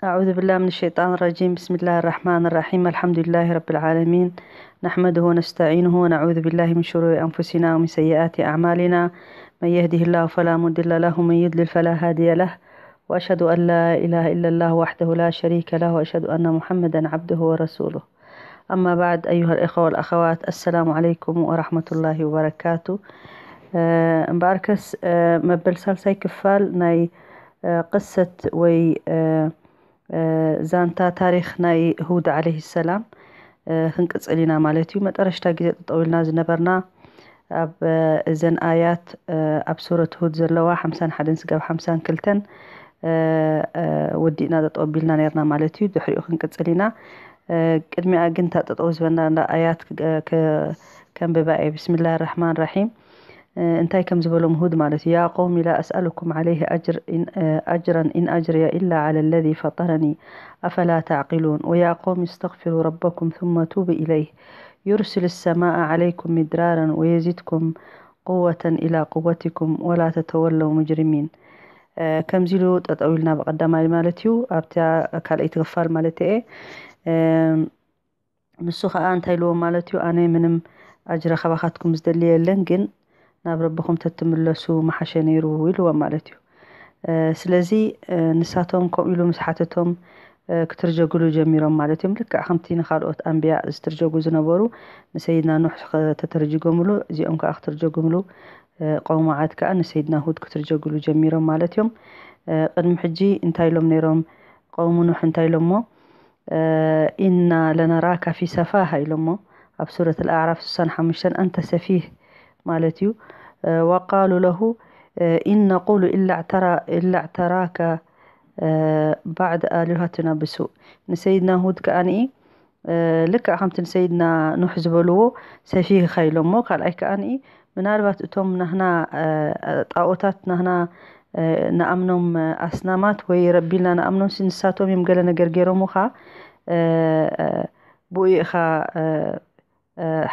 أعوذ بالله من الشيطان الرجيم. بسم الله الرحمن الرحيم. الحمد لله رب العالمين. نحمده ونستعينه ونعوذ بالله من شرور أنفسنا ومن سيئات أعمالنا. من يهده الله فلا مضل له ومن يضلل فلا هادي له. وأشهد أن لا إله إلا الله وحده لا شريك له وأشهد أن محمدا عبده ورسوله. أما بعد، أيها الإخوة والأخوات، السلام عليكم ورحمة الله وبركاته. እምበኣርከስ መበል ሳልሳይ ክፋል ናይ ቅሰት ወይ ዛንታ ታሪኽ ናይ ሁድ ዓለይሂ ሰላም ክንቅጽል ኢና ማለት እዩ። መጠረሽታ ግዜ ጠጠው ኢልና ዝነበርና ኣብ እዘን ኣያት ኣብ ሱረት ሁድ ዘለዋ ሓምሳን ሓደን ስጋብ ሓምሳን ክልተን ወዲእና ጠጠው ኣቢልና ነርና ማለት እዩ። ድሕሪኡ ክንቅጽል ኢና። ቅድሚኣ ግን እታ ጠጠው ዝበልና ኣያት ከንብባ እየ። ብስምላህ ራሕማን ራሒም። እንታይ ከም ዝበሎም ሁድ ማለት እዩ። يا قوم لا أسألكم عليه أجر إن أجرا إن أجري إلا على الذي فطرني أفلا تعقلون ويا قوم استغفروا ربكم ثم توبوا إليه يرسل السماء عليكم مدرارا ويزدكم قوة إلى قوتكم ولا تتولوا مجرمين. ከምዚ ኢሉ ጠጠው ኢልና ብቐዳማይ ማለት እዩ። ኣብታ ካልኣይቲ ክፋል ማለት እየ። ንሱ ከዓ እንታይ ኢልዎም ማለት እዩ፣ ኣነ ምንም ኣጅረ ካባኻትኩም ዝደሊ የለን፣ ግን ናብ ረብኹም ተትምለሱ መሓሸ ነይሩ ኢልዎም ማለት እዩ። ስለዚ ንሳቶም ከምኡ ኢሉ ምስ ሓተቶም ክትርጀግሉ ጀሚሮም ማለት እዮም። ልክዕ ከምቲ ንካልኦት ኣንብያ ዝተርጀጉ ዝነበሩ ንሰይድና ኑሕ ተተርጅጎምሉ እዚኦም ከዓ ክትርጀጉምሉ፣ ቀውሙ ዓድ ከዓ ንሰይድና ሁድ ክትርጀግሉ ጀሚሮም ማለት እዮም። ቅድሚ ሕጂ እንታይ ኢሎም ነይሮም? ቀውሙ ኑሕ እንታይ ኢሎሞ? ኢና ለነራካ ፊ ሰፋሃ ኢሎሞ። ኣብ ሱረት ኣልኣዕራፍ ስሳን ሓሙሽተን ኣንተ ሰፊህ ማለት እዩ። ወቃሉ ለሁ ኢን ነቁሉ ኢላ ዕተራከ ባዕድ ኣሊሃትና ብሱእ። ንሰይድና ሁድ ከኣኒ ልክዕ ከምቲ ንሰይድና ኑሕ ዝበልዎ ሰፊህ ኢሎሞ። ካልኣይ ከኣኒ ምናልባት እቶም ናህና ጣኦታት ናህና ንኣምኖም ኣስናማት ወይ ረቢልና ንኣምኖም ንሳቶም እዮም ገለ ነገር ገይሮምኻ ብኡ ኢኻ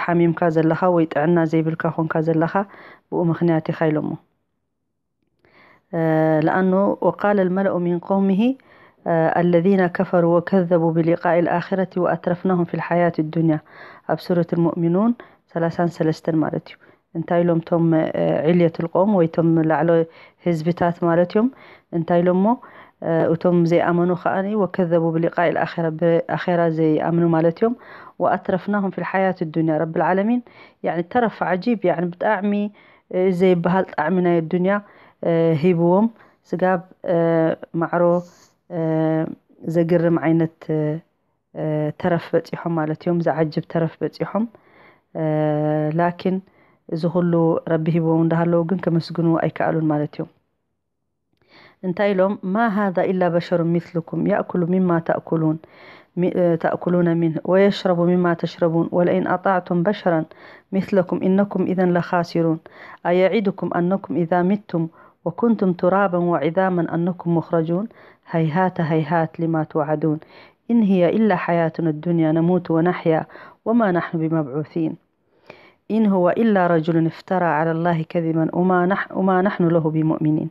ሓሚምካ ዘለኻ ወይ ጥዕና ዘይብልካ ኮንካ ዘለኻ ብኡ ምኽንያት ኢኻ ኢሎሞ። لأنه وقال الملأ من قومه الذين كفروا وكذبوا بلقاء الآخرة وأترفناهم في الحياة الدنيا ኣብ ሱረት المؤمنون ሰላሳን ሰለስተን ማለት እዩ። እንታይ ኢሎም ቶም ዕልየት ልቆም ወይ ቶም ላዕሎ ህዝብታት ማለት እዮም። እንታይ ኢሎሞ እቶም ዘይኣመኑ ከዓኒ ወከዘቡ ብሊቃ ልኣራ ብኣራ ዘይኣምኑ ማለት እዮም። ወኣትረፍናሁም ፊ ልሓያት ዱንያ ረብል ዓለሚን ተረፍ ዓጂብ ብጣዕሚ ዘይበሃል ጣዕሚ ናይ ኣዱንያ ሂብዎም። ስጋብ ማዕሮ ዘግርም ዓይነት ተረፍ በፂሖም ማለት እዮም። ዝዓጅብ ተረፍ በፂሖም። ላኪን እዚ ኩሉ ረቢ ሂብዎም እንዳሃለዉ ግን ከመስግኑ ኣይከኣሉን ማለት እዮም። እንታይ ኢሎም? ما هذا إلا بشر مثلكم يأكل مما تأكلون تأكلون منه ويشرب مما تشربون ولئن أطعتم بشرا مثلكم إنكم إذا لخاسرون أيعدكم أنكم إذا متم وكنتم ترابا وعظاما أنكم مخرجون هيهات هيهات لما توعدون إن هي إلا حياتنا الدنيا نموت ونحيا وما نحن بمبعوثين إن هو إلا رجل افترى على الله كذبا وما نحن, وما نحن له بمؤمنين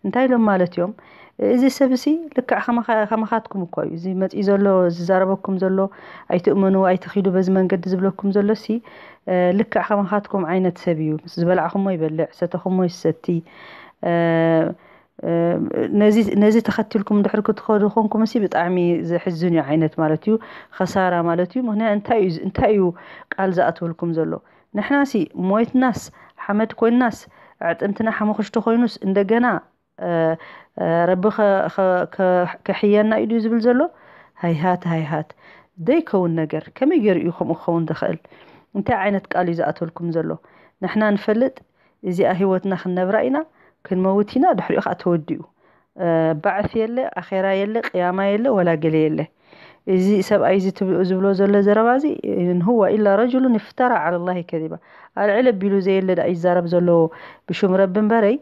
እንታይ ኢሎም ማለት እዮም? እዚ ሰብ ሲ ልክዕ ከማኻትኩም እኮ እዩ። እዚ መፅኢ ዘሎ ዝዛረበኩም ዘሎ ኣይትእመኑ ኣይትኺዱ በዚ መንገዲ ዝብለኩም ዘሎ ሲ ልክዕ ከማኻትኩም ዓይነት ሰብ እዩ። ምስ ዝበላዕኹሞ ይበልዕ፣ ሰተኹሞ ይሰቲ ነዚ ተኸትልኩም ድሕሪ ክትኸዱ ኮንኩም ሲ ብጣዕሚ ዘሕዝን እዩ ዓይነት ማለት እዩ። ከሳራ ማለት እዩ። ምክንያት እንታይ እዩ እንታይ እዩ ቃል ዝኣትወልኩም ዘሎ? ንሕና ሲ ሞይትናስ ሓመድ ኮይናስ ኣዕጥንትና ሓሙኽሽቲ ኮይኑስ እንደገና ረቢ ከሕየና እዩ ዝብል ዘሎ? ሃይሃት ሃይሃት ዘይከውን ነገር ከመይ ገይሩ እዩ ከምኡ ክኸውን ዝኽእል? እንታይ ዓይነት ቃል እዩ ዝኣተልኩም ዘሎ? ንሕና ንፈልጥ እዚኣ ህይወትና ክንነብራ ኢና፣ ክንመውት ኢና፣ ድሕሪኡ ከዓ ተወዲኡ። ባዕት የለ፣ ኣኼራ የለ፣ ቅያማ የለ፣ ወላ ገለ የለ። እዚ ሰብኣይ እዚ ዝብሎ ዘሎ ዘረባ እዚ እንሁወ ኢላ ረጅሉን እፍተራ ዓላ ላሂ ከዚባ ኣልዕል ኣቢሉ ዘየለ ዳ ይዛረብ ዘሎ ብሽም ረቢ እምበረይ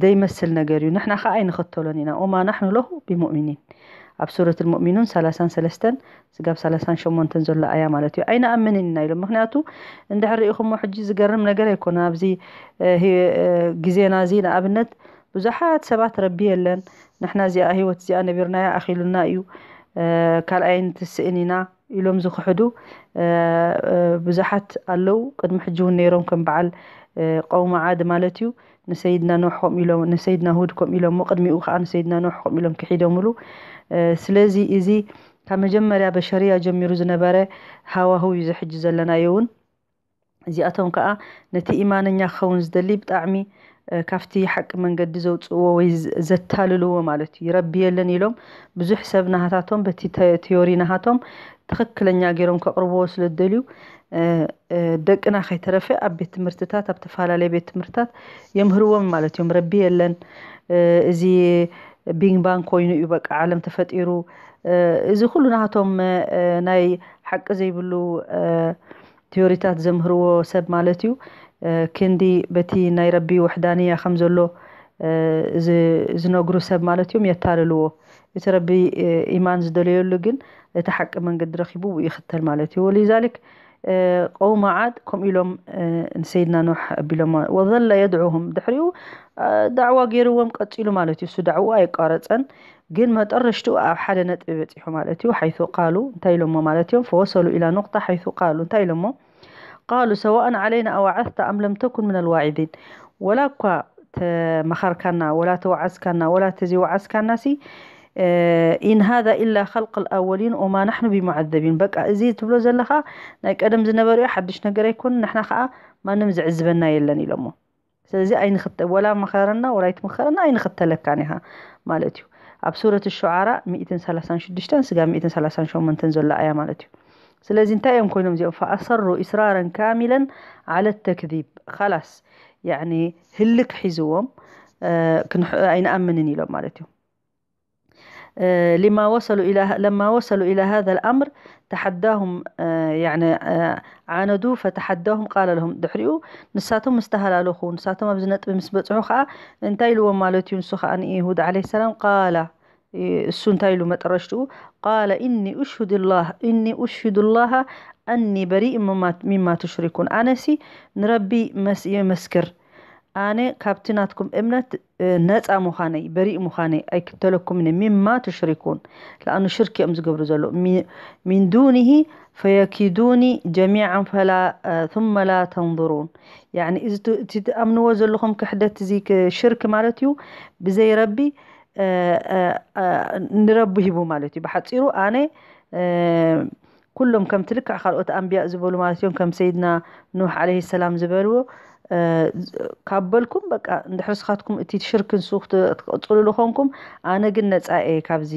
ዘይመስል ነገር እዩ። ንሕና ከዓ ኣይንኸተሎን ኢና። ወማ ናሕኑ ለሁ ቢሙእሚኒን ኣብ ሱረት ልሙእሚኑን ሰላሳን ሰለስተን ስጋብ ሰላሳን ሸሞንተን ዘሎ ኣያ ማለት እዩ። ኣይንኣምንን ኢና ኢሎም። ምክንያቱ እንድሕር ርኢኹሞ ሕጂ ዝገርም ነገር ኣይኮነን። ኣብዚ ግዜና እዚ ንኣብነት ብዙሓት ሰባት ረቢ የለን፣ ንሕና እዚኣ ህይወት እዚኣ ነቢርናያ ኣኺሉና እዩ፣ ካልኣይ ንትስእን ኢና ኢሎም ዝኽሕዱ ብዙሓት ኣለዉ። ቅድሚ ሕጂ እውን ነይሮም፣ ከም በዓል ቀውሚ ዓድ ማለት እዩ። ንሰይድና ኖሕ ከም ኢሎም ንሰይድና ሁድ ከም ኢሎሞ፣ ቅድሚኡ ከዓ ንሰይድና ኖሕ ከም ኢሎም ክሒዶምሉ። ስለዚ እዚ ካብ መጀመርያ በሸርያ ጀሚሩ ዝነበረ ሃዋህው እዩ። እዚ ሕጂ ዘለናዮ እውን እዚኣቶም ከዓ ነቲ ኢማነኛ ክኸውን ዝደሊ ብጣዕሚ ካብቲ ሓቂ መንገዲ ዘውፅእዎ ወይ ዘታልልዎ ማለት እዩ። ረቢ የለን ኢሎም ብዙሕ ሰብ ናሃታቶም በቲ ቲዮሪ ናሃቶም ትኽክለኛ ገይሮም ከቕርብዎ ስለ ዝደልዩ፣ ደቅና ከይተረፈ ኣብ ቤት ትምህርትታት፣ ኣብ ተፈላለየ ቤት ትምህርትታት የምህርዎም ማለት እዮም። ረቢ የለን፣ እዚ ቢንግ ባንግ ኮይኑ እዩ በቃ ዓለም ተፈጢሩ። እዚ ኩሉ ናሃቶም ናይ ሓቂ ዘይብሉ ቲዮሪታት ዘምህርዎ ሰብ ማለት እዩ። ክንዲ በቲ ናይ ረቢ ውሕዳንያ ከም ዘሎ ዝነግሩ ሰብ ማለት እዮም፣ የታልልዎ። እቲ ረቢ ኢማን ዝደለየሉ ግን እቲ ሓቂ መንገዲ ረኪቡ ይኽተል ማለት እዩ። ወሊዛሊክ ቀውሚ ዓድ ከምኡ ኢሎም ንሰይድና ኖሕ ኣቢሎም። ወዘለ የድዑሁም፣ ድሕሪኡ ዳዕዋ ገይርዎም ቀፂሉ ማለት እዩ። እሱ ዳዕዋ ኣይቋረፀን፣ ግን መጠረሽትኡ ኣብ ሓደ ነጥቢ በፂሑ ማለት እዩ። ሓይቱ ቃሉ እንታይ ኢሎሞ ማለት እዮም? ፈወሰሉ ኢላ ኑቅጣ ሓይቱ ቃሉ እንታይ ኢሎሞ? ቃሉ ሰዋእን ዓለይና ኣዋዓዝተ ኣም ለም ተኩን ምን ኣልዋዒዚን። ወላ እኳ ተመኻርካና፣ ወላ ተወዓዝካና፣ ወላ ተዘይወዓዝካና ሲ ኢን ሃዛ ኢላ ኸልቅ ኣወሊን ወማ ናሕኑ ቢሙዓዘቢን። በቃ እዚ ትብሎ ዘለኻ ናይ ቀደም ዝነበሩ እዩ፣ ሓድሽ ነገር ኣይኮን። ንሕና ከዓ ማንም ዝዕዝበና የለን ኢሎሞ። ስለዚ ኣይንኽተ ወላ መኸረና ወላ ኣይትምኸረና ኣይንኽተለካን ኢኻ ማለት እዩ። ኣብ ሱረት ሹዓራ ሚእትን ሰላሳን ሽዱሽተን ስጋ ሚእትን ሰላሳን ሸሞንተን ዘሎ ኣያ ማለት እዩ። ስለዚ እንታይ እዮም ኮይኖም እዚኦም? ፈኣሰሩ ኢስራረን ካሚለን ዓለ ተክዚብ። ኻላስ ያኒ ህልክ ሒዝዎም ኣይንኣምንን ኢሎም ማለት እዩ። لما وصلوا إلى لما وصلوا إلى هذا الأمر تحداهم يعني عاندوا فتحداهم قال لهم ድሕሪኡ ንሳቶም ምስ ተሃላለኹ ንሳቶም ኣብዚ ነጥቢ ምስ በፅሑ ከዓ እንታይ ኢልዎም ማለት እዩ? ንሱ ከዓ ንይሁድ ዓለይሂ ሰላም ቃላ እሱ እንታይ ኢሉ መጠረሽትኡ ቃለ ኢኒ ኡሽሂዱ ላህ ኢኒ ኡሽሂዱ ላሃ ኣኒ በሪእ ሚማ ቱሽሪኩን ኣነሲ ንረቢ የመስክር ኣነ ካብቲ ናትኩም እምነት ነፃ ምዃነይ በሪእ ምዃነይ ኣይክተለኩምን እየ ሚማ ቱሽሪኩን ለኣኑ ሽርክ እዮም ዝገብሩ ዘለዉ ሚን ዱኒሂ ፈየኪዱኒ ጀሚዓን ፈላ ثم لا تنظرون يعني እዚ እቲ ትኣምንዎ ዘለኹም ክሕደት እዚ ሽርክ ማለት እዩ ብዘይ ረቢ ንረቢ ሂቡ ማለት እዩ ብሓፂሩ ኣነ ኩሎም ከምቲ ልክዕ ካልኦት ኣንብያ ዝበሉ ማለት እዮም ከም ሰይድና ኑሕ ዓለይሂ ሰላም ዝበልዎ ካብ በልኩም በቃ እንድሕር ስኻትኩም እቲ ሽርክ ንሱ ክትቀፅሉ ዝኾንኩም ኣነ ግን ነፃ እየ ካብዚ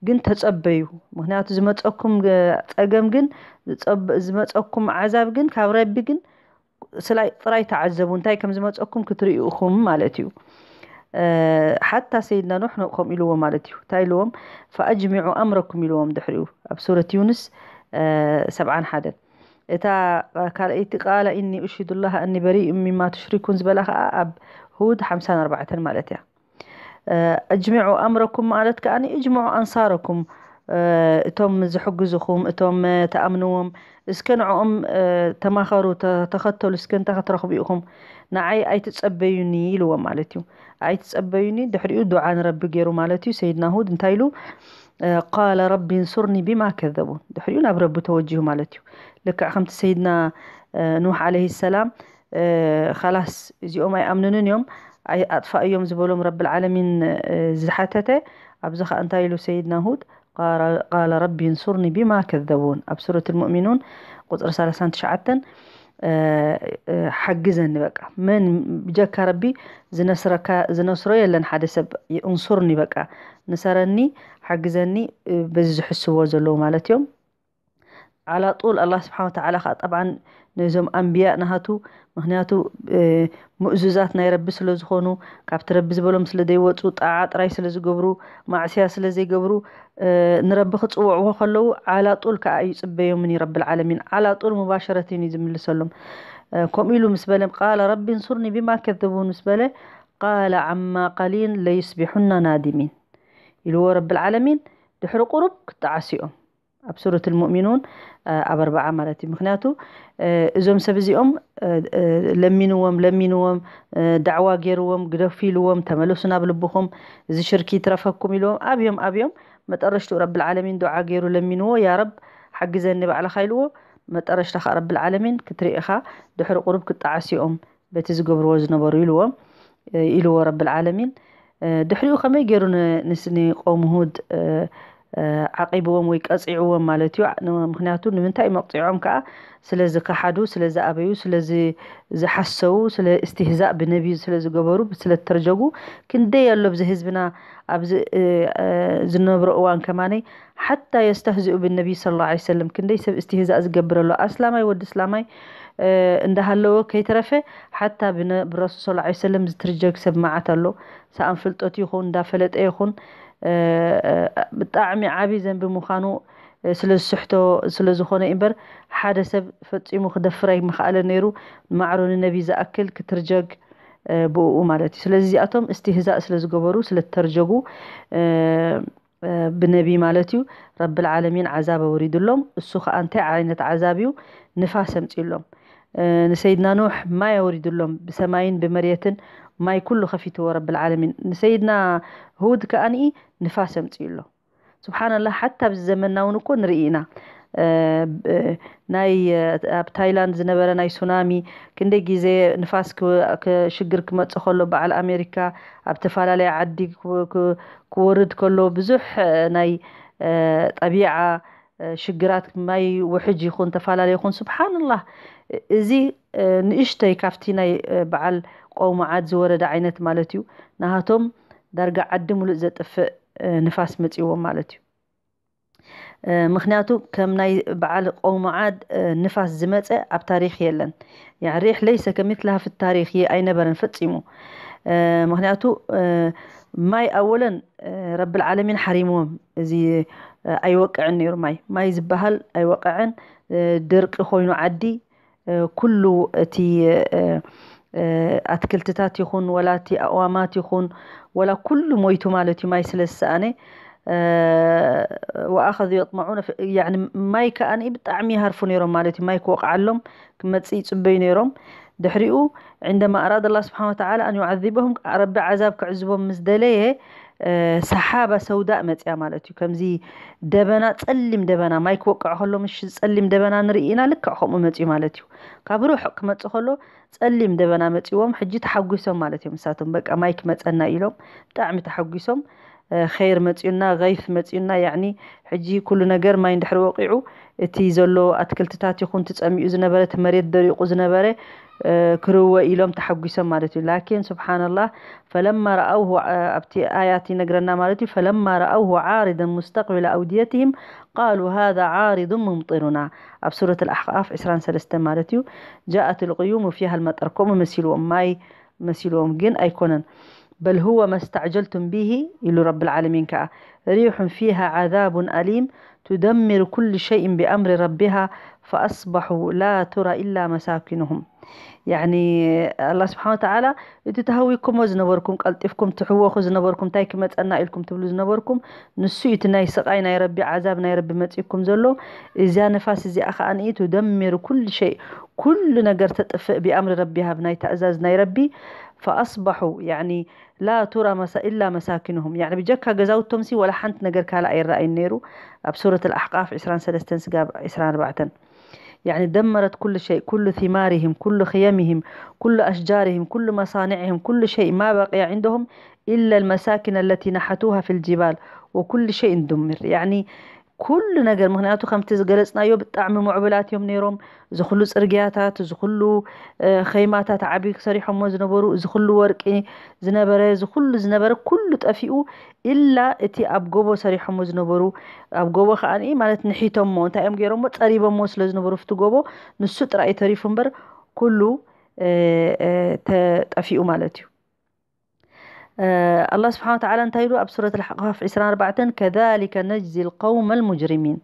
ግን ተፀበዩ ምክንያቱ ዝመፀኩም ፀገም ግን ዝመፀኩም ዓዛብ ግን ካብ ረቢ ግን ስላይ ጥራይ ተዓዘቡ እንታይ ከም ዝመፀኩም ክትርእዩ ኢኹም ማለት እዩ ሓታ ሰይድና ኖሕ ከምኡ ኢልዎ ማለት እዩ እንታይ ኢልዎም ፈኣጅሚዑ ኣምረኩም ኢልዎም ድሕሪኡ ኣብ ሱረት ዩንስ ሰብዓን ሓደን እታ ካልኣይቲ ቃለ ኢኒ ኡሽሂዱ ላህ ኣኒ በሪእ ሚማ ቱሽሪኩን ዝበላ ከዓ ኣብ ሁድ ሓምሳን ኣርባዕተን ማለት እያ ኣጅሚዑ ኣምረኩም ማለት ከዓ እጅምዑ ኣንሳረኩም እቶም ዝሕግዙኹም እቶም ተኣምንዎም እስከ ንዕኦም ተማኸሩ ተኸተሉ እስከ እንታይ ክትረኽቡ ኢኹም ንዓይ ኣይትፀበዩኒ ኢልዎም ማለት እዩ ኣይትፀበዩኒ ድሕሪኡ ዱዓ ንረቢ ገይሩ ማለት እዩ ሰይድና ሁድ እንታይ ኢሉ ቃለ ረቢ እንሱርኒ ቢማ ከዘቡን ድሕሪኡ ናብ ረቢ ተወጅሁ ማለት እዩ ልክዕ ከምቲ ሰይድና ኑሕ ዓለይሂ ሰላም ኻላስ እዚኦም ኣይኣምንንን እዮም ኣጥፋእዮም ዝበሎም ረቢ ዓለሚን ዝሓተተ ኣብዚ ከዓ እንታይ ኢሉ ሰይድና ሁድ ቃለ ረቢ እንሱርኒ ቢማ ከዘቡን ኣብ ሱረት ልሙእሚኑን ቁፅሪ ሰላሳን ትሽዓተን ሓግዘኒ በቃ መን ብጀካ ረቢ ዝነስረካ ዝነስሮ የለን ሓደ ሰብ እንሱርኒ በቃ ንሰረኒ ሓግዘኒ በዚ ዝሕስዎ ዘለዉ ማለት እዮም ዓላጡል ኣላህ ስብሓን ወተዓላ ከዓ ጠብዓን ነዞም ኣንብያ ናሃቱ ምክንያቱ ምእዙዛት ናይ ረቢ ስለ ዝኾኑ ካብቲ ረቢ ዝበሎም ስለ ዘይወፁ ጣዓ ጥራይ ስለ ዝገብሩ ማዕስያ ስለ ዘይገብሩ ንረቢ ክፅውዕዎ ከለዉ ዓላጡል ከዓ እዩ ፅበዮምን እዩ ረቢ ዓለሚን ዓላጡል ሙባሸረትን እዩ ዝምልሰሎም ከምኡ ኢሉ ምስ በለ ቃለ ረቢ እንሱርኒ ቢማ ከዘቡን ምስ በለ ቃለ ዓማ ቀሊን ለዩስቢሑና ናዲሚን ኢልዎ ረቢ ዓለሚን ድሕሪ ቁሩብ ክጠዓስኦም ኣብ ሱረት ልሙእሚኑን ኣብ ኣርባዓ ማለት እዩ። ምክንያቱ እዞም ሰብ እዚኦም ለሚንዎም ለሚንዎም፣ ዳዕዋ ገይርዎም፣ ግደፉ ኢልዎም፣ ተመለሱ ናብ ልብኹም፣ እዚ ሽርኪ ይትረፈኩም ኢልዎም ኣብዮም ኣብዮም፣ መጠረሽትኡ ረብል ዓለሚን ዱዓ ገይሩ ለሚንዎ፣ ያ ረብ ሓግዘኒ ባዕልኻ ኢልዎ። መጠረሽታ ከዓ ረብል ዓለሚን ክትርኢ ኢኻ፣ ድሕሪ ቁሩብ ክጣዓሱ እዮም በቲ ዝገብርዎ ዝነበሩ ኢልዎም፣ ኢልዎ ረብል ዓለሚን። ድሕሪኡ ከመይ ገይሩ ንስኒ ቆም ሁድ ዓቂብዎም ወይ ቀፂዕዎም ማለት እዩ። ምክንያቱ ንምንታይ መቕፂዖም ከዓ ስለ ዝከሓዱ፣ ስለ ዝኣበዩ፣ ስለ ዝሓሰዉ፣ ስለ እስትህዛእ ብነቢዩ ስለ ዝገበሩ፣ ስለ ተርጀጉ። ክንደይ ኣሎ ብዚ ህዝብና ኣብዚ ዝነብሮ እዋን ከማነይ ሓታ የስተህዝኡ ብነቢይ ስለ ላ ሰለም። ክንደይ ሰብ እስትህዛእ ዝገብር ኣሎ። ኣስላማይ ወዲ እስላማይ እንዳሃለወ ከይተረፈ ሓታ ብረሱል ስለ ላ ሰለም ዝትርጀግ ሰብ መዓት ኣሎ። ሰኣን ፍልጠት ይኹን እንዳፈለጠ ይኹን ብጣዕሚ ዓብዪ ዘንቢ ምዃኑ ስለ ዝስሕቶ ስለ ዝኾነ እምበር ሓደ ሰብ ፈፂሙ ክደፍር ኣይምኽኣለ ነይሩ። ማዕሮ ንነቢ ዝኣክል ክትርጀግ ብኡ ማለት እዩ። ስለዚ እዚኣቶም እስትህዛእ ስለ ዝገበሩ ስለ ተርጀጉ ብነቢ ማለት እዩ ረብል ዓለሚን ዓዛብ ኣወሪዱሎም። እሱ ከዓ እንታይ ዓይነት ዓዛብ እዩ? ንፋስ ኣምፂሎም። ንሰይድና ኑሕ ማይ ኣወሪዱሎም፣ ብሰማይን ብመሬትን ማይ ኩሉ ከፊትዎ ረብል ዓለሚን። ንሰይድና ሁድ ከዓኒ ንፋስ ኣምፅኡሎም። ስብሓንላህ፣ ሓታ ኣብዚ ዘመንና እውን እኮ ንርኢ ኢና። ናይ ኣብ ታይላንድ ዝነበረ ናይ ሱናሚ ክንደይ ግዜ ንፋስ ሽግር ክመፅእ ከሎ በዓል ኣሜሪካ ኣብ ተፈላለየ ዓዲ ክወርድ ከሎ ብዙሕ ናይ ጠቢዓ ሽግራት ማይ ውሕጅ ይኹን ተፈላለየ ይኹን ስብሓንላህ፣ እዚ ንእሽተይ ካብቲ ናይ በዓል ቆውሚ ዓድ ዝወረደ ዓይነት ማለት እዩ። ናሃቶም ዳርጋ ዓዲ ሙሉእ ዘጥፍእ ንፋስ መፂዎም ማለት እዩ። ምክንያቱ ከም ናይ በዓል ቆውሚ ዓድ ንፋስ ዝመፀ ኣብ ታሪክ የለን። ሪሕ ለይሰ ከሚትላሃ ፊ ታሪክ ኣይነበረን ፈፂሙ። ምክንያቱ ማይ ኣወለን ረብል ዓለሚን ሓሪምዎም። እዚ ኣይወቅዕን ነይሩ። ማይ ማይ ዝበሃል ኣይወቅዕን። ድርቂ ኮይኑ ዓዲ ኩሉ እቲ ኣትክልትታት ይኹን ወላ እቲ ኣእዋማት ይኹን ወላ ኩሉ ሞይቱ ማለት እዩ። ማይ ስለ ዝሰኣነ ወኣኸዙ የጥመዑን። ማይ ከኣ ብጣዕሚ ይሃርፉ ነይሮም ማለት እዩ። ማይ ክወቕዓሎም ክመፅእ ይፅበዩ ነይሮም። ድሕሪኡ ዕንደማ ኣራድ ኣላ ስብሓን ወተዓላ ኣን ዩዓዚበሁም፣ ረቢ ዓዛብ ክዕዝቦም ምስ ደለየ ሰሓባ ሰውዳእ መፅያ ማለት እዩ። ከምዚ ደበና፣ ፀሊም ደበና፣ ማይ ክወቅዕ ከሎ ምሽ ፀሊም ደበና ንርኢ ኢና፣ ልክዕ ከምኡ መፅዩ ማለት እዩ። ካብ ርሑቕ ክመፅእ ከሎ ፀሊም ደበና መፅዎም። ሕጂ ተሓጒሶም ማለት እዮም። ንሳቶም በቃ ማይ ክመፀና ኢሎም ብጣዕሚ ተሓጒሶም። ኸይር መፅዩና፣ ገይፍ መፅዩና፣ ያዕኒ ሕጂ ኩሉ ነገር ማይ እንድሕሪ ወቂዑ እቲ ዘሎ ኣትክልትታት ይኹን ትፀሚኡ ዝነበረ እቲ መሬት ደሪቑ ዝነበረ ክርወ ኢሎም ተሓጒሶም ማለት እዩ። ላኪን ስብሓንላህ ፈለማ ረኣውሁ፣ ኣብቲ ኣያት ይነግረና ማለት እዩ። ፈለማ ረኣውሁ ዓሪደን ሙስተቅቢለ ኣውድየትህም ቃሉ ሃዛ ዓሪዱን ሙምጢሩና፣ ኣብ ሱረት ኣልኣሕቃፍ ዕስራን ሰለስተን ማለት እዩ። ጃኣት ልቅዩም ወፊሃ ልመጠር፣ ከምኡ መሲልዎም፣ ማይ መሲልዎም፣ ግን ኣይኮነን። በል ሁወ መስተዕጀልቱም ቢሂ ኢሉ ረብል ዓለሚን ከዓ ሪሑን ፊሃ ዓዛቡን ኣሊም ቱደሚሩ ኩሉ ሸይን ቢኣምሪ ረቢሃ ፈኣስባሑ ላ ቱራ ኢላ መሳኪኑሁም። ያኒ ኣላ ስብሓን ወተዓላ እቲ ተሃዊኩሞ ዝነበርኩም፣ ቀልጢፍኩም ትሕወኹ ዝነበርኩም፣ እንታይ ክመፀና ኢልኩም ትብሉ ዝነበርኩም፣ ንሱ እቲ ናይ ስቓይ ናይ ረቢ ዓዛብ ናይ ረቢ መፂኩም ዘሎ። እዚያ ነፋስ እዚኣ ከዓ ንኢ ቱደሚሩ ኩሉ ሸይ፣ ኩሉ ነገር ተጥፍእ ቢኣምሪ ረቢሃ፣ ብናይ ታእዛዝ ናይ ረቢ። ፈኣስባሑ ያኒ ላ ቱራ መሳ ኢላ መሳኪንሁም፣ ያኒ ብጀካ ገዛውቶምሲ ወላ ሓንቲ ነገር ካልእ ኣይረኣይን ነይሩ። ኣብ ሱረት ኣልኣሕቃፍ ዕስራን ሰለስተን ስጋብ ዕስራን ኣርባዕተን። يعني دمرت كل شيء، كل ثمارهم، كل خيمهم، كل أشجارهم، كل مصانعهم، كل شيء ما بقي عندهم إلا المساكن التي نحتوها في الجبال وكل شيء دمر. يعني ኩሉ ነገር፣ ምክንያቱ ከምቲ ዝገለፅናዮ ብጣዕሚ ምዕቡላት እዮም ነይሮም። እዚ ኩሉ ፅርግያታት፣ እዚ ኩሉ ኸይማታት ዓብዪ ሰሪሖሞ ዝነበሩ፣ እዚ ኩሉ ወርቂ ዝነበረ፣ እዚ ኩሉ ዝነበረ ኩሉ ጠፊኡ፣ ኢላ እቲ ኣብ ጎቦ ሰሪሖሞ ዝነበሩ፣ ኣብ ጎቦ ከዓ ማለት ንሒቶሞ፣ እንታይ እዮም ገይሮሞ? ፀሪቦሞ ስለ ዝነበሩ፣ ፍቲ ጎቦ ንሱ ጥራይ ተሪፉ እምበር ኩሉ ተጠፊኡ ማለት እዩ። ኣላ ስብሓን ወተዓላ እንታይ ኢሉ ኣብ ሱረት ኣልኣሕቃፍ ዕስራን ኣርባዕተን፣ ከዛሊከ ነጅዚ ልቀውመ ልሙጅሪሚን፣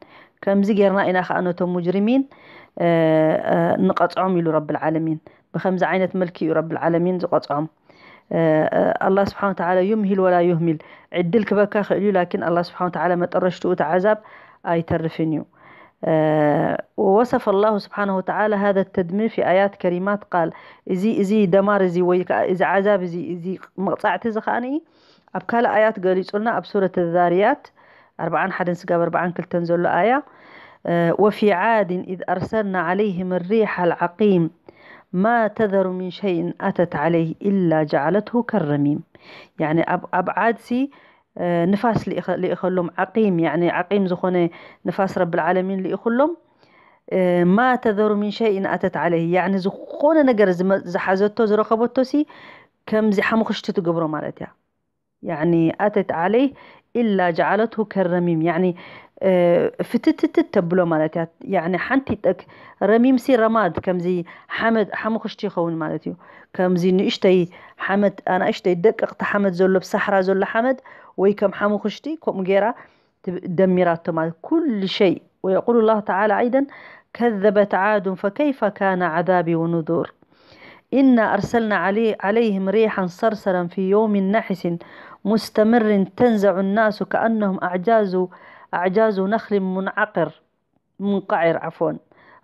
ከምዚ ጌርና ኢና ከዓ ነቶም ሙጅሪሚን ንቐፅዖም ኢሉ ረብል ዓለሚን። ብከምዚ ዓይነት መልኪ እዩ ረብል ዓለሚን ዝቐፅዖም። ኣላ ስብሓን ወተዓላ ዩምሂል ወላ ዩህሚል፣ ዕድል ክበካ ክእል እዩ፣ ላኪን ኣላ ስብሓን ወተዓላ መጠረሽትኡ እቲ ዓዛብ ኣይተርፍን እዩ። ووصف الله سبحانه وتعالى هذا التدمير في آيات كريمات قال، እዚ እዚ ደማር እዚ ወይ ከዓ እዚ ዓዛብ እዚ እዚ መቕጻዕቲ እዚ ከዓኒ ኣብ ካልእ ኣያት ገሊጹልና ኣብ ሱረት ዛርያት ኣርባዓን ሓደን ስጋብ ኣርባዓን ክልተን ዘሎ ኣያ وفي عاد إذ أرسلنا عليهم الريح العقيم ما تذر من شيء أتت عليه إلا جعلته كالرميم يعني ኣብ ዓድሲ ንፋስ ልኢኸሎም ዓቂም ዓቂም ዝኾነ ንፋስ ረብል ዓለሚን ልኢኹሎም ማ ተዘሩ ሚን ሸይን ኣተት ዓለይህ ያኒ ዝኾነ ነገር ዝሓዘቶ ዝረኸበቶ ሲ ከምዚ ሓሙኽሽቲ ትገብሮ ማለት እያ ያኒ ኣተት ዓለይህ ኢላ ጀዓለትሁ ከረሚም ያኒ ፍትትትት ተብሎ ማለት እያ ያኒ ሓንቲ ጠክ ረሚም ሲ ረማድ ከምዚ ሓመድ ሓሙኽሽቲ ይኸውን ማለት እዩ ከምዚ ንእሽተይ ሓመድ ኣናእሽተይ ደቀቕቲ ሓመድ ዘሎ ብሳሕራ ዘሎ ሓመድ ወይ ከም ሓሙኽሽቲ ከምኡ ገይራ ደሚራቶ ማለት ኩሉ ሸይ ويقول الله تعالى أيضا كذبت عاد فكيف كان عذابي ونذر إنا أرسلنا عليهم ريحا صرصرا في يوم نحس مستمر تنزع الناس كأنهم أعجاز أعجاز نخل منعقر منقعر عفوا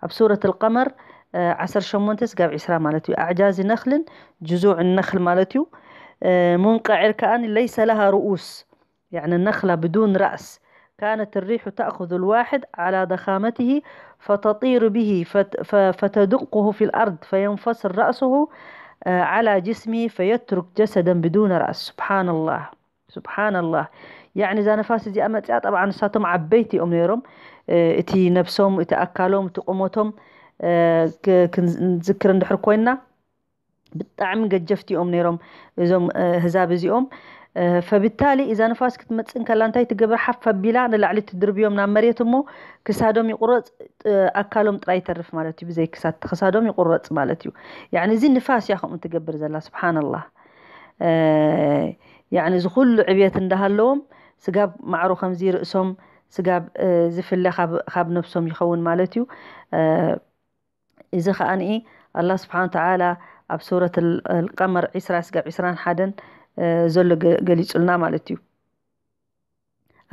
ኣብ ሱረት القمر ዓሰርተ ሸሞንተ ስጋብ ዒስራ ማለት እዩ ኣዕጃዚ ነኽልን ጅዙዕ ነኽል ማለት እዩ منقعر كأن ليس لها رؤوس يعني النخلة بدون رأس كانت الريح تأخذ الواحد على ضخامته فتطير به فتدقه في الأرض فينفصل رأسه على جسمه فيترك جسدا بدون رأس سبحان الله سبحان الله يعني إذا نفاس إذا أمت أطبعا نساتهم عبيتي أم نيرم إتي نفسهم إتي أكالهم إتي قموتهم ክንዝክር እንድሕር ኮይና ብጣዕሚ ገጀፍቲ እዮም ነይሮም እዞም ህዛብ እዚኦም ፈብታሊ እዛ ንፋስ ክትመፅእ እንከላ እንታይ ትገብር ሓፍ ኣቢላ ንላዕሊ ትድርብዮም ናብ መሬት እሞ ክሳዶም ይቁረፅ ኣካሎም ጥራይ ይተርፍ ማለት እዩ ብዘይ ክሳድ ክሳዶም ይቁረፅ ማለት እዩ ያኒ እዚ ንፋስ እያ ከምኡ ትገብር ዘላ ስብሓንላህ ያኒ እዚ ኩሉ ዕብየት እንዳሃለዎም ስጋብ ማዕሩ ከምዚ ርእሶም ስጋብ ዝፍለ ካብ ነብሶም ይኸውን ማለት እዩ እዚ ከኣ ንኢ ኣላህ ስብሓን ተዓላ ኣብ ሱረት ልቀመር ዒስራ ስጋብ ዒስራን ሓደን ዘሎ ገሊጹልና ማለት እዩ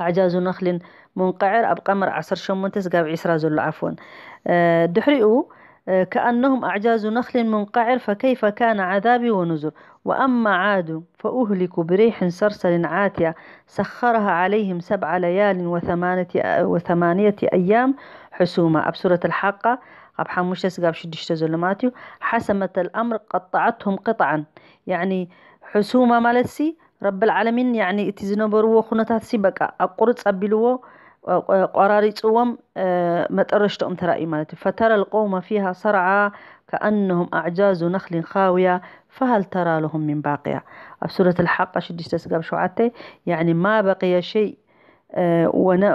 ኣዕጃዙ ነክልን ሙንቀዕር ኣብ ቀመር ዓሰርተ ሸሞንተ ስጋብ ዒስራ ዘሎ ዓፍወን ድሕሪኡ كأنهم أعجاز نخل منقعر فكيف كان عذابي ونذر وأما عاد فأهلكوا بريح صرصر عاتية سخرها عليهم سبع ليال وثمانية, وثمانية أيام حسوما ኣብ ሱረት الحاقة ካብ ሓሙሽተ ስጋብ ሽዱሽተ ዘሎ ማለት እዩ حسمت الأمر قطعتهم قطعا يعني حسوما ማለት ሲ ረብል ዓለሚን ያኒ እቲ ዝነበርዎ ኩነታት ሲ በቃ ኣብ ቁርፅ ኣቢልዎ ቆራሪፅዎም መጠረሽትኦም ተራእዩ ማለት እዩ فترى القوم فيها صرعى كأنهم أعجاز نخل خاوية فهل ترى لهم من باقية ኣብ ሱረት الحاقة ሽዱሽተ ስጋብ ሸውዓተ يعني ما بقي شيء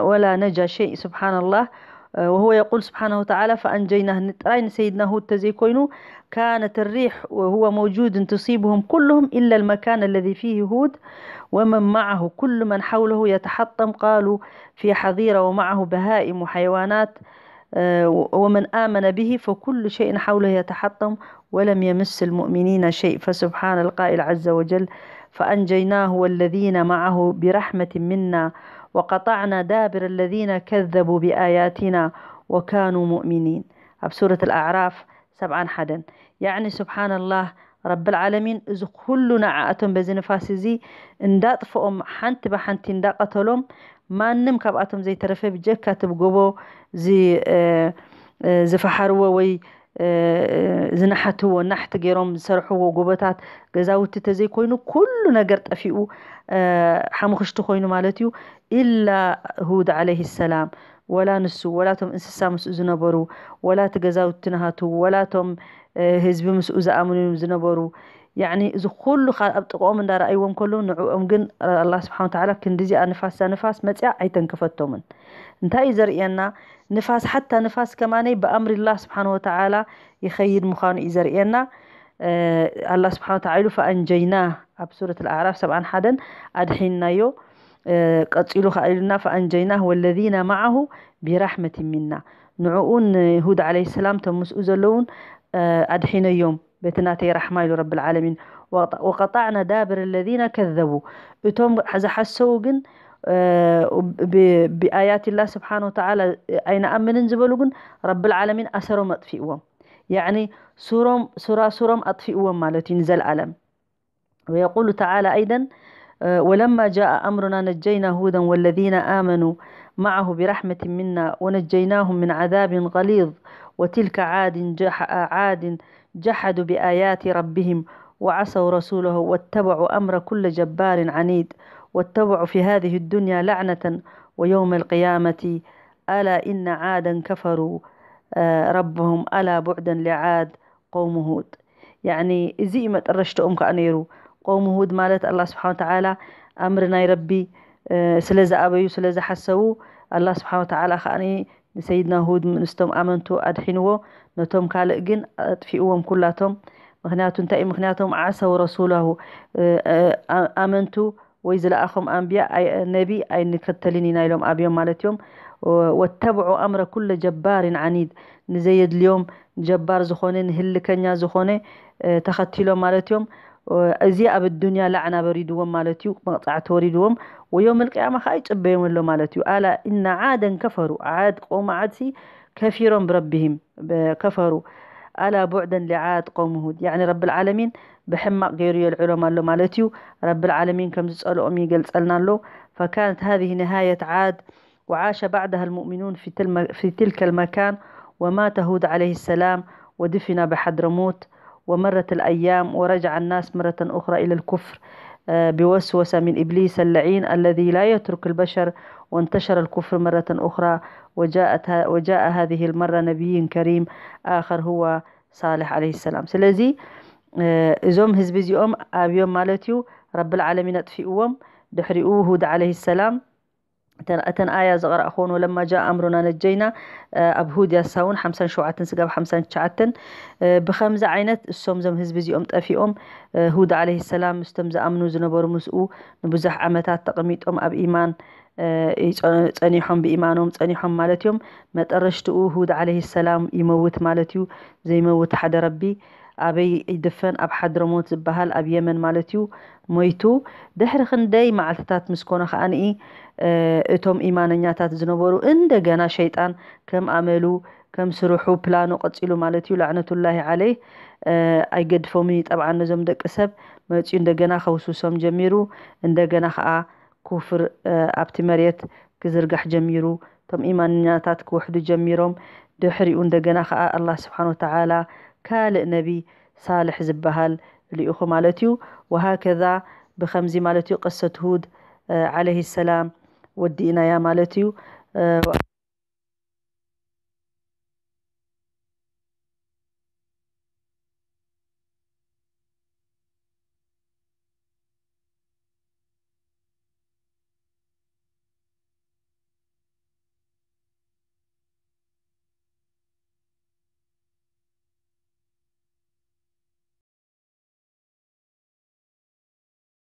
ولا نجا شيء سبحان الله وهو يقول سبحانه وتعالى فأنجيناه ጥራይ ንሰይድና ሁድ ተዘይኮይኑ كانت الريح وهو موجود تصيبهم كلهم إلا المكان الذي فيه هود ومن معه كل من حوله يتحطم قالوا في حظيرة ومعه بهائم وحيوانات ومن آمن به فكل شيء حوله يتحطم ولم يمس المؤمنين شيء فسبحان القائل عز وجل فأنجيناه والذين معه برحمة منا وقطعنا دابر الذين كذبوا بآياتنا وكانوا مؤمنين ኣብ ሱረት الأعراف ሰብዓን ሓደን ያዕኒ ስብሓንላህ ረብል ዓለሚን እዚ ኩሉ ንዓኣቶም በዚ ንፋስ እዚ እንዳጥፍኦም ሓንቲ ብሓንቲ እንዳቀተሎም ማንም ካብኣቶም ዘይተረፈ ብጀካ እቲ ብጎቦ ዝፈሓርዎ ወይ ዝነሓትዎ ናሕቲ ገይሮም ዝሰርሕዎ ጎቦታት ገዛውቲ ተዘይኮይኑ ኩሉ ነገር ጠፊኡ ሓሙኽሽቲ ኮይኑ ማለት እዩ ኢላ ሁድ ዓለይህ ሰላም ወላ ንሱ ወላ ቶም እንስሳ ምስኡ ዝነበሩ ወላ እቲ ገዛውቲ ናሃቱ ወላ ቶም ህዝቢ ምስኡ ዝኣምኑ ዝነበሩ ያኒ እዚ ኩሉ ካብ ኣብ ጥቕኦም እንዳረኣይዎም ከለዉ ንዕኦም ግን ኣላ ስብሓን ተዓላ ክንዲዚኣ ንፋስ እዛ ንፋስ መፅያ ኣይተንከፈቶምን እንታይ እዩ ዘርእየና ንፋስ ሓታ ንፋስ ከማነይ ብኣምሪ ላህ ስብሓን ወተዓላ ይኸይድ ምዃኑ እዩ ዘርእየና ኣላ ስብሓን ወተዓላ ኢሉ ፈኣንጀይና ኣብ ሱረት ኣልኣዕራፍ ሰብዓን ሓደን ኣድሒንናዮ ቀፂሉ ከዓ ኢሉና ፈኣንጀይናህ ወለዚነ ማዓሁ ቢራሕመት ሚና ንዕኡን ሁድ ዓለይሂ ሰላም ቶም ምስኡ ዘለውን ኣድሒነዮም በቲ ናተይ ራሕማ ኢሉ ረብል ዓለሚን ወቀጣዕና ዳብር ለዚነ ከዘቡ እቶም ዝሓሰቡ ግን ብኣያትላ ስብሓን ወተዓላ ኣይንኣምንን ዝበሉ ግን ረብል ዓለሚን ኣሰሮም ኣጥፊእዎም። ያዕኒ ሱሮም ሱራ ሱሮም ኣጥፊእዎም ማለት እዩ ንዘለኣለም። ويقول تعالى أيضا: ولما جاء أمرنا نجينا هودا والذين آمنوا معه برحمة منا ونجيناهم من عذاب غليظ وتلك عاد جح عاد جحدوا بآيات ربهم وعصوا رسوله واتبعوا أمر كل جبار عنيد واتبعوا في هذه الدنيا لعنة ويوم القيامة ألا إن عادا كفروا ربهم ألا بعدا لعاد قوم هود. ያኒ እዚ እዩ መጠረሽትኦም ከዓ ነይሩ። ቆውሚ ሁድ ማለት ኣላ ስብሓን ወተዓላ ኣምሪ ናይ ረቢ ስለ ዝኣበዩ ስለ ዝሓሰቡ ኣላ ስብሓን ወተዓላ ከዓ ንሰይድና ሁድ ምስቶም ኣመንቱ ኣድሒንዎ፣ ነቶም ካልእ ግን ኣጥፊእዎም ኩላቶም። ምክንያቱ እንታይ እዩ? ምክንያቶም ዓሰው ረሱላሁ ኣመንቱ ወይ ዝለኣኾም ኣንብያ ነቢ ኣይንከተልን ኢና ኢሎም ኣብዮም ማለት እዮም። ወተብዑ ኣምረ ኩለ ጀባርን ዓኒድ፣ ንዘየድልዮም ጀባር ዝኾነ ንህልከኛ ዝኾነ ተኸቲሎም ማለት እዮም። እዚ ኣብ ዱንያ ላዕና በሪድዎም ማለት እዩ፣ መቕፃዕቲ ወሪድዎም። ወዮም ልቅያማ ከዓ ይፅበዮም ኣሎ ማለት እዩ። ኣላ እና ዓደን ከፈሩ፣ ዓድ ቆውሚ ዓድሲ ከፊሮም ብረቢሂም ከፈሩ። ኣላ ቡዕደን ሊዓድ ቆውሚ ሁድ። ያኒ ረብል ዓለሚን ብሕማቕ ገይሩ የልዕሎም ኣሎ ማለት እዩ። ረብል ዓለሚን ከም ዝጸልኦም ይገልጸልና ኣሎ። فكانت هذه نهاية عاد وعاش بعدها المؤمنون في تلك المكان ومات هود عليه السلام ودفن بحضرموت ومرت الأيام ورجع الناس مرة أخرى إلى الكفر بوسوسة من إبليس اللعين الذي لا يترك البشر وانتشر الكفر مرة أخرى وجاءت وجاء هذه المرة نبي كريم آخر هو صالح عليه السلام. ስለዚ እዞም ህዝቢ እዚኦም ኣብዮም ማለት እዩ ረብል ዓለሚን ኣጥፊእዎም። ድሕሪኡ ሁድ ዓለይሂ ሰላም እተን ኣያ ዝቐረእክዎን ወለማ ጃ ኣምሩና ነጀይና ኣብ ሁድ ያሳውን ሓምሳን ሸውዓተን ስጋብ ሓምሳን ትሽዓተን ብኸምዚ ዓይነት እሶም እዞም ህዝቢ እዚኦም ጠፊኦም። ሁድ ዓለይሂ ሰላም ምስቶም ዝኣምኑ ዝነበሩ ምስኡ ንብዙሕ ዓመታት ተቐሚጦም ኣብ ኢማን ጸኒሖም ብኢማኖም ጸኒሖም ማለት እዮም። መጠረሽትኡ ሁድ ዓለይሂ ሰላም ይመውት ማለት እዩ። ዘይመውት ሓደ ረቢ ኣበይ ይድፈን? ኣብ ሓድረሞት ዝበሃል ኣብ የመን ማለት እዩ ሞይቱ። ድሕሪ ክንደይ መዓልትታት ምስ ኮነ ከዓንኢ እቶም ኢማነኛታት ዝነበሩ እንደገና ሸይጣን ከም ኣመሉ ከም ስርሑ ፕላኑ ቀጺሉ ማለት እዩ። ላዕነቱላሂ ዓለይህ ኣይገድፎምን እዩ ጠብዓን ነዞም ደቂ ሰብ መጺኡ እንደገና ከውስሶም ጀሚሩ። እንደገና ከዓ ኩፍር ኣብቲ መሬት ክዝርጋሕ ጀሚሩ። እቶም ኢማንኛታት ክውሕዱ ጀሚሮም። ድሕሪኡ እንደገና ከዓ ኣላህ ስብሓን ወተዓላ ካልእ ነቢ ሳልሕ ዝበሃል ልኢኹ ማለት እዩ። ወሃከዛ ብኸምዚ ማለት እዩ ቅሰት ሁድ ዓለይሂ ሰላም ወዲእናያ ማለት እዩ።